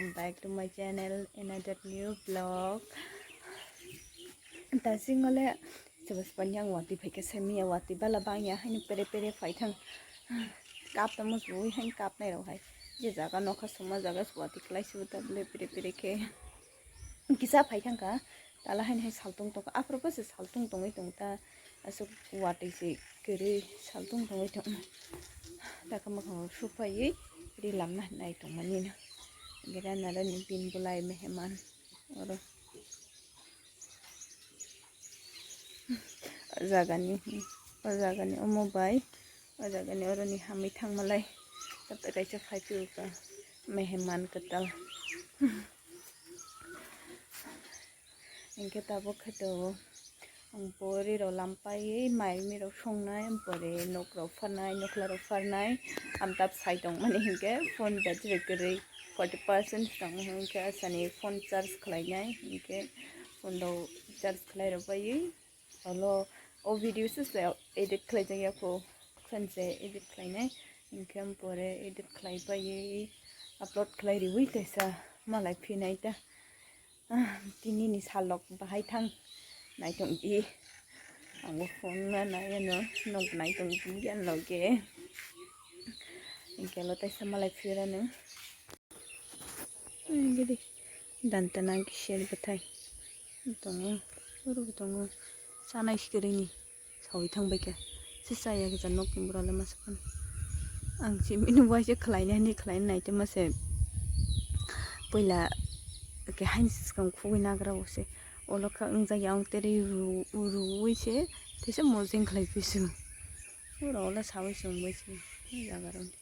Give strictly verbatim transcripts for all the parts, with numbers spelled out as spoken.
Welcome back to my channel, another new vlog. Tasing ole sebas panyang wati phaikha semiya wati bala bangya haino pere pere phaithang. Kap tamo suwi haino kap nai rok hai. Je jaga nokha suma jaga wati klai suwi ta bole pere pere khe. Kisa phaithang ka. Tala haino hai saltung tongkha, aphuru bo se saltung tongwi tongta, aswk watwi se kwrwi saltung tongwi tong. Dakha mwkhang rok supaiwi ri lamna hinwi tongmani no. Gira narani bin bulai meheman oro. O jagani, o jagani omo bai, o jagani oroni hamwi thangmalai. Tapai kaisa phaiphuru ka meheman kwtal. Hinkhe tabuk khe tongo. Ang pori rok lam paiwi mai mui rok songnai, pore nok rok pharnai, nokla rok pharnai. Amtap sai tongmani hinkhe phone battery kwrwi forty percent tongo, hinkhe asani phone charge khlainai, hinkhe phone rok charge khlai rok baiwi olo o video se se edit khlaijak ya kho, khense edit khlainai, hinkhe pore edit khlai baiwi upload khlai riwi kaisa malai phinai ta. Ah, tini ni salok bahai thang naitung di. Ang bo phone ma nai ano, nok naitung di ano loge. Hinkhe lo taisa malai phirano. Gidi. Danta nang kishir bwthai. Tongo, oro bo tongo. Chanai sikirini. Sawi thang bai kha. Se chaya kisa nok ni bwrok le masa phano. Ang simi ni waisa khlai nai hinwi khlai nai te mase. Puila ke hain swkang khugui nagra o se. Olo kha wngjak ya ang tere ru, ruwi se. Tesa mojeng khlai pisu. Oro ola sawi sung bai se. Jaga rok.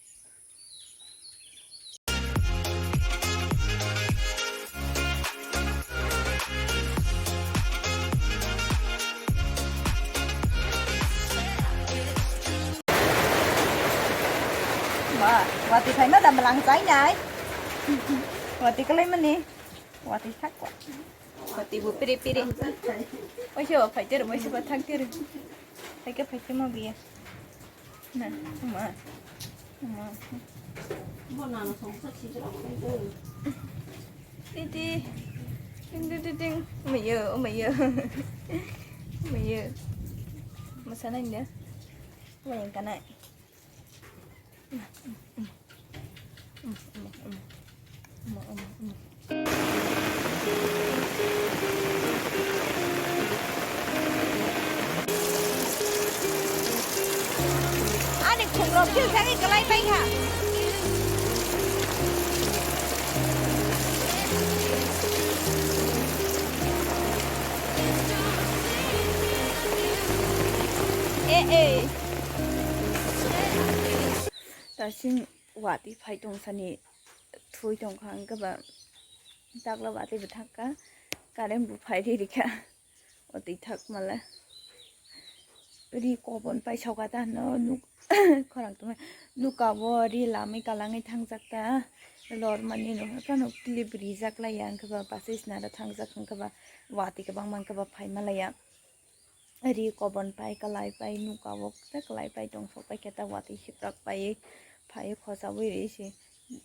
Ba, wati phaima da malang chainai. Wati kalaimani. Wati thak wa. Wati bu piri piri. Oise wa phaiter, oise wa thakter. Phaike phaite ma biya. Na, ma. Ma. Bo nano songsa sijra ko. Titi. Ting ting ting ting. Mayo, mayo. Mayo. Masana inda. Mayo kana. Ani khungrok phil thangwi kwlai pai kha. Eh, eh. Tasing wati phai tong sani thui tong kha, hwnkhe ba takla wati bo thang kha, current bo phai ri ri kha. Watwi thak mala. Ri kobon pai soka ta no nuk khorang tongma. Nuka bo ri lamwi kalangwi thangjak ta. Lor mani no phano clip rijak lai ya, hwnkhe ba bus station aro thangjak, hwnkhe ba wati kwbangma hwnkhe ba phai mala ya. Ri kobon pai kalai pai nuka o kisa kalai pai tong sok pai khe ta watwi siprak pai phai khochawi ri se.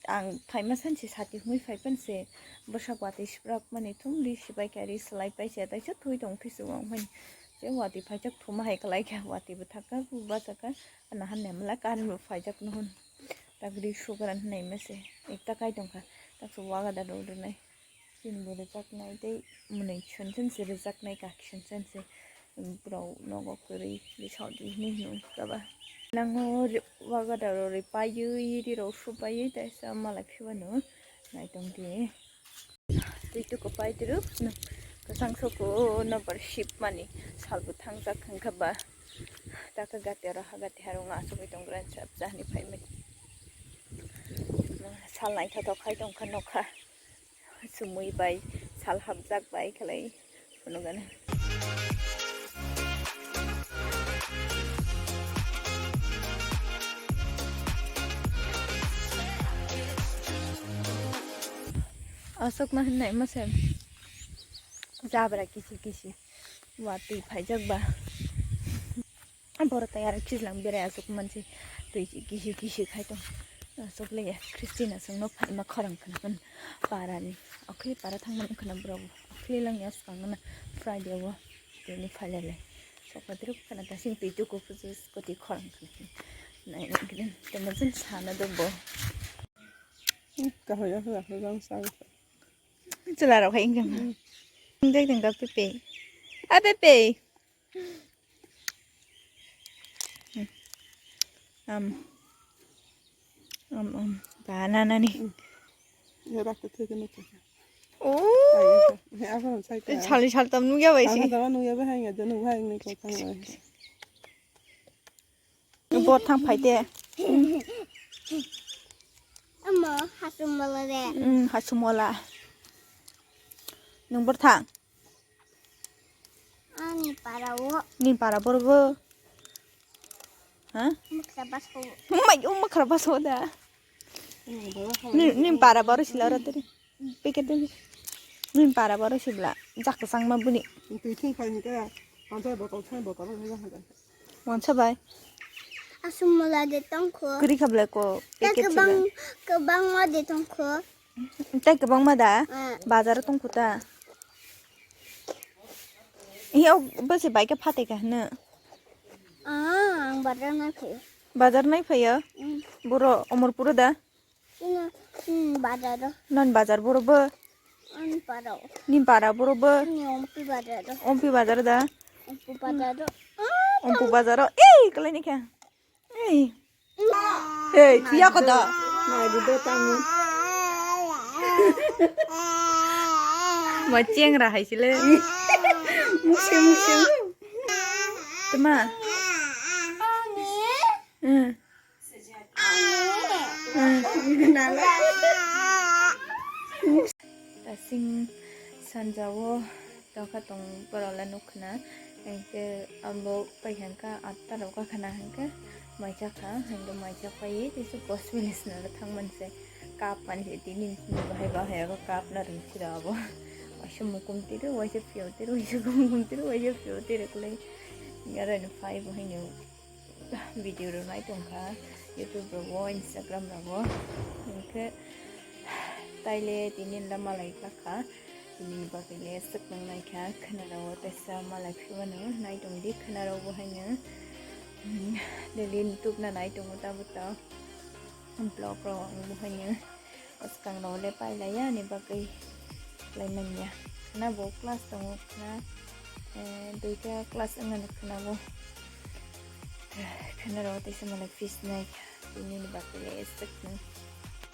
Ang phaima sanse sati hwnwi phai pan se, bwsak watwi siprak mani thum ri sipai khe ri swlai pai se, taisa thui tong phisu wng phai se watwi phaijak thuma hai kalai khe watwi bwthak kha bachak kha. Ano han nemla current bo phaijak nuhun tak ri sugra hwnwi ma se ekta kai tong kha, tak se waga da rw rwnai. Chini bo rwjaknai tei mwnwi chhwn chhwn se rwjaknai, kaki chhwn chhwn se borok nogo kwrwi bwsao di hinwi hino kaba. Nango wagadaro rwi paiwi rirok su paiwi taisa malai phibano naitong di. Twi tuku pai twrwk kwchang soko nobar sip mani salbo thangjak wngkha ba taka gati oro ha gati harung asugwi tongkha sab jahani phaimani sal naithotok khai tongkha nokha. Sumui bai sal hapjak bai khlai phunukgani. Aswkno hinwi mase jabra kisi kisi watwi phaijak ba. Borok tai aro khichlang berai aswk manse twi kisi kisi khai tong. Aswk le ya, Christina songno phaima khorang khna hwn parani. Okhli para thangmani khna borok. Okhli lang ya swkang na Friday o tini phailele. Sokra dirok khna ta sing twi tuku phuju scooty khorang khna hwn. Nai nai grin tamo jin sana do bo. Kahaya hula hula sa. Chwla rok hai wngkha. Wngkha wngkha pepe. A pepe. Am. Am, am. Banana ni. Ya, rak ta theke no theke. Oh. He, apa sai ta. Sali sal tam nugya bai si. Apa ta nugya bai hanya janu bai ni ko tang bai. Bo thang phai de. Amo hasumala de. Hmm, hasumala. Nung bor thang. Ani para o. Ni para bor bo. Ha? Muksa bas ko. Mai o mukra bas o da. Ni, ni para bor sila ro teri. Peket de. Ni para bor sibla. Jak sang ma buni. Tui thung phai ni ka. Pantai botol thai botol ni ka. Wansa bai. Asumala de tongkho. Kri khablai ko. Tei packet kwbang, sila. Kwbangma de tongkho. Tei kwbangma da? Ah. Bazar tongkho ta. Iyo bwse bai khe phatai kha hwno. Ah, ang bazar nai phaio. Bazar nai phaio? Mm. Boro Omorpuro da? Ino, hmm, bazaro. Non bazar boro bo? Ani paro. Ni para boro bo? Ni ompi bazaro. Ompi bazar da? Ompi bazaro. Ompi bazaro. Ei, kalai ni kha. Ei. Ei, thuya ko da. Nai di do tamu. Ma cheng ra hai sile. Musim, musim. Tuma. Hmm. Tasing sanjao tongkha tong borok le nukha na, hingke abo pai hingke atta rok kakha na hingke maisa kha, hingke maisa pai tei se gospel swnamna thang manse kap manse tini bahai bahai abo kap na ring sira abo waisa mukum tiro waisa pio tiro waisa mukum tiro waisa pio tiro kwlai aro ni pai bo haino. Video rok nai tongkha YouTube rogo, Instagram rogo, hingke taile tini da malai kakha, tini bagwi le swk nang naikha khwnarao teisa malai phimano nai tongdi khwnarao bo haino, hmm, daily YouTube na nai tongo tabuk to vlog rok ang bo haino. Swkang rok le pailaiya ni bagwi lai manya. Khna bo class tongo khna, eh, duita class wngmani khna bo. Khna rok teisa malai fees nai kha. Tini ni bagwi le swkang.